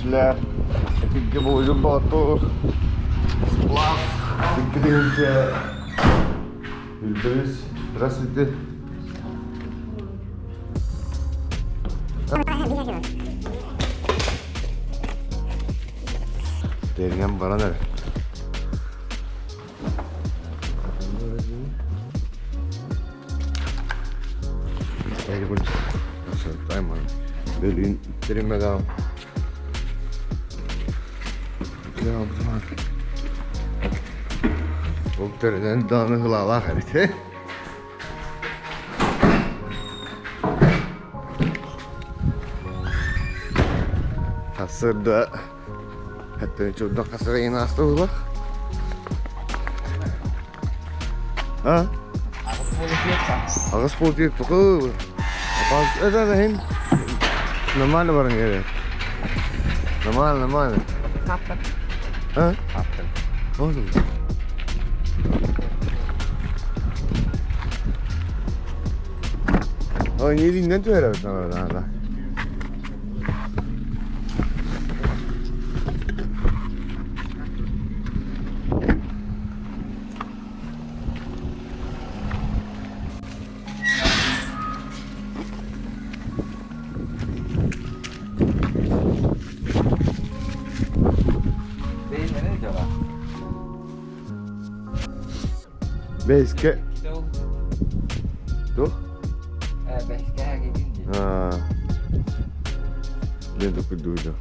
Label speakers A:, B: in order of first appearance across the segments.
A: Көрөөччүлэр, Этиггэ Буойун Боотур, Сплав, Икки Үлбүрүс, здравствуйте. Деринен баран эрэ. Бөлүүн тириммэтэҕим. Ол төрүнэн даҕаны ылаалаах эбит ээ. Сарсыарда Хэттэн чурдах хасырайын ааста А? Аҕыс полутиет туку. Это нахин нормально баран керек. Нормально, нормально. А? Можно? Ой, не диннен түһэрэ наверное. Бэйскэ. Туох? Диэн токуйдууду.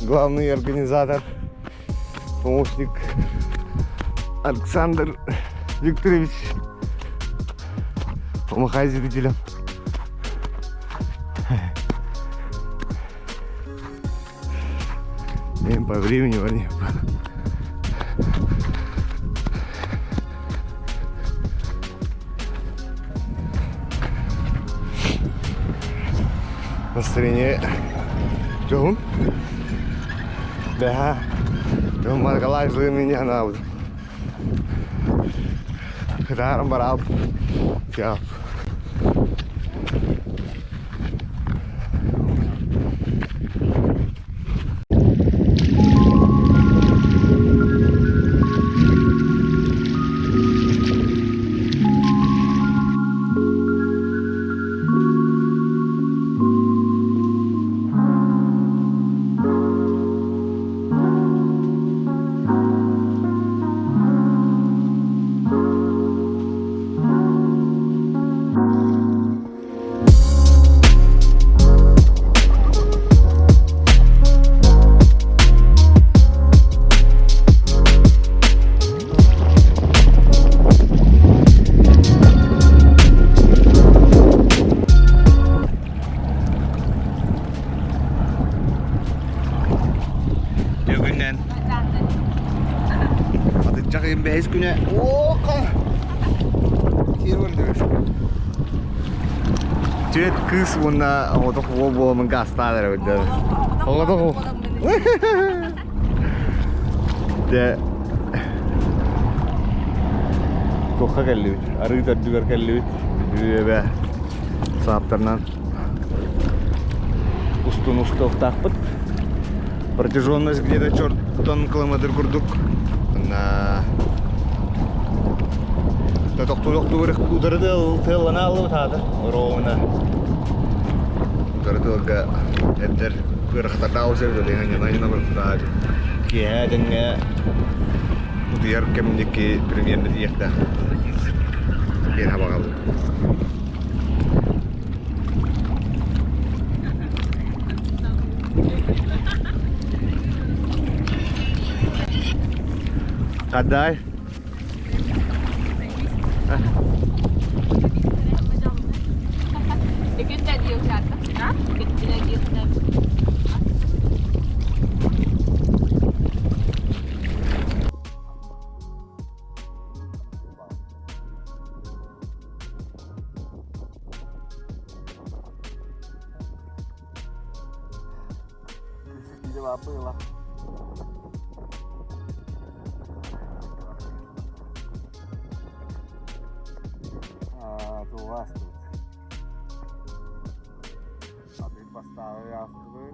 A: Главный организатор, помощник Александр Викторович. Помахай зрителям. По времени они. Настроение дьоһун. Бэһэ дьон маргалаажлыын миньянаабыт. Хытааран бараабыт. Тиап. Бүгүннэн Атыччах ыйын бэһис күнэ Ока Киэр көрдүгүт Түөрт кыыс уонна оҕотох уол буоламмын гаастаан эрэ көрдөрөр. Оҕотох уол. Дьэ туохха кэллибит? Арыы төрдүгэр кэллибит. Бүлүү эбэ сааптарынан устун устуохтаахпыт. Протяженность где-то чертон километр курдук. На тохтуу-тохтуу утары тыаллана аллыбыт аата. Ровно. Утары тыалга эрдэр кыарахтардаах Киэһээ дэҥҥэ утуйар кэмники примерно тиийиэхтээх. Киэһэ баҕалыы. Хадай.
B: Дела было. А, это у вас тут. А ты поставил яствы.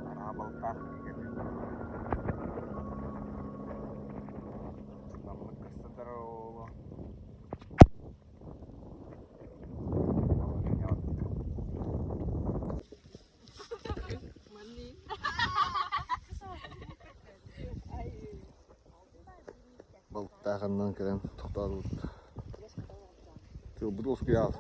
B: Наһаа балыктаах кэллим. Наммыт кыстатар оҕоло.
A: Балыктаах аннынан кэлэн тохтоотубут. Тыалбыт уоскуйаҕа.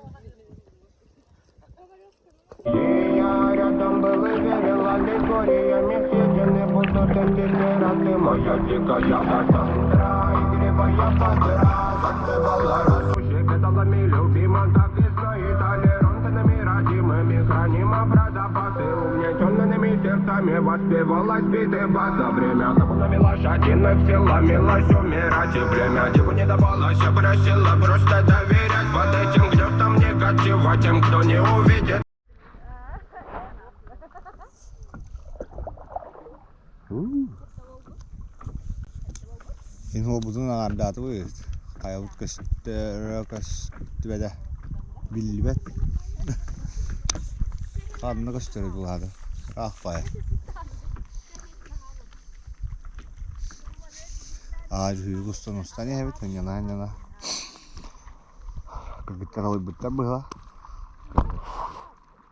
C: Я рядом был и верил аллегориями съедены будут эти пираты. Моя дикая Кассандра, игривая подра, закрывала разуши педалами любима, так и знает толерантными родимыми, хранима про запасы угнетенными сердцами воспевалась биты база. Время табунами лошадиных сил ломилась умирать, и время диву не давалось, я просила просто доверять под этим гнетом негатива тем, кто не увидит.
A: Ин уолбутун аҥаардаатыбыт, хайабыт көстөрө көстүбэтэ биллибэт. Ханна көстөрө булаата, ыраах баайа. Аа дьүһүйүк устан устан иһэбит, ынньана-ынньана. Кыргыттар алыйбыттар быһыылаах.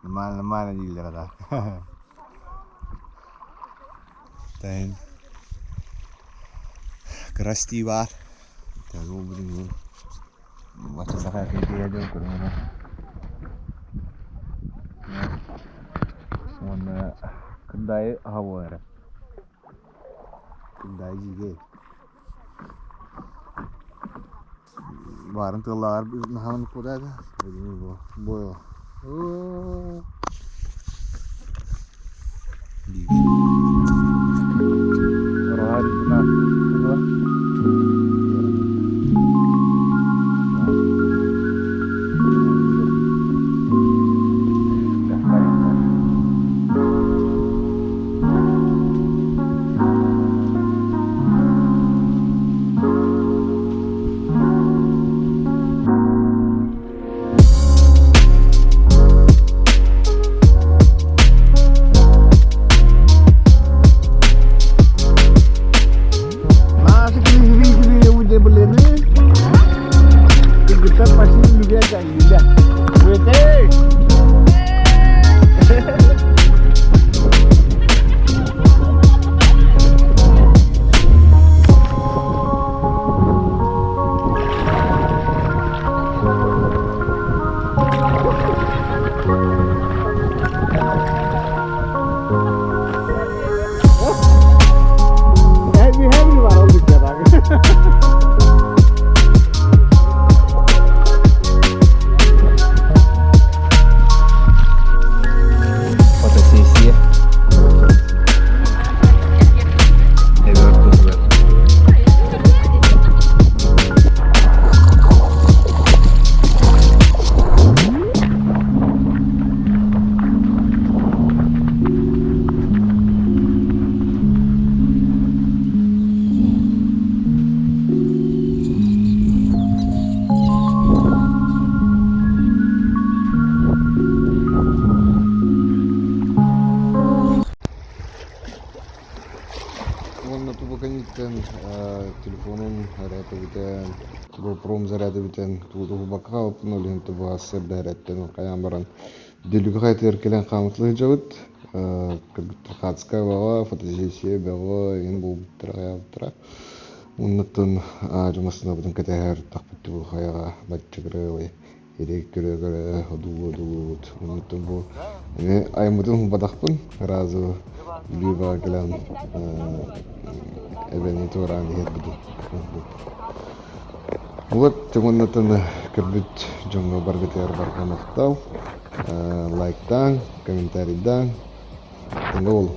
A: Нормально, нормально дииллэр да. Тэн кырастыы баар. Уонна Кындаайы аһа буолар эрэ. Кындаайы дьиикэй. Баарын тыаллааҕар наһаан куотаата. Бу Фотосессия. Эбэ ортотугар. Уонна туба кэнниттэн телефонун заряда бүтэн, GoPro-м заряда бүтэн, тугу хаалбыппын ол иһин туба сырда эрэттэн хайаан баран Дүлүгү хайатыгар кэлэн хаамытла сылдьабыт. Кыргыттар бөҕө, фотосессия бөҕө иһин буолбуттара хайаабыттара. Оннуттан массыынабытын кэтэһэр тахпыт бу хайаҕа баччыгыры ирик көрө-көрө одуулуу-одуулуубут. Оннуттан бу эмиэ айаммытын умпатахпын сразу Бүлүү кэлэн эбэни туораан иһэрбитин. Вот уоннатан көрбүт дьоҥҥо баргытыгар барҕа махтал. Лайктааҥ, комментарийдааҥ. Тэҥҥэ буолуҥ.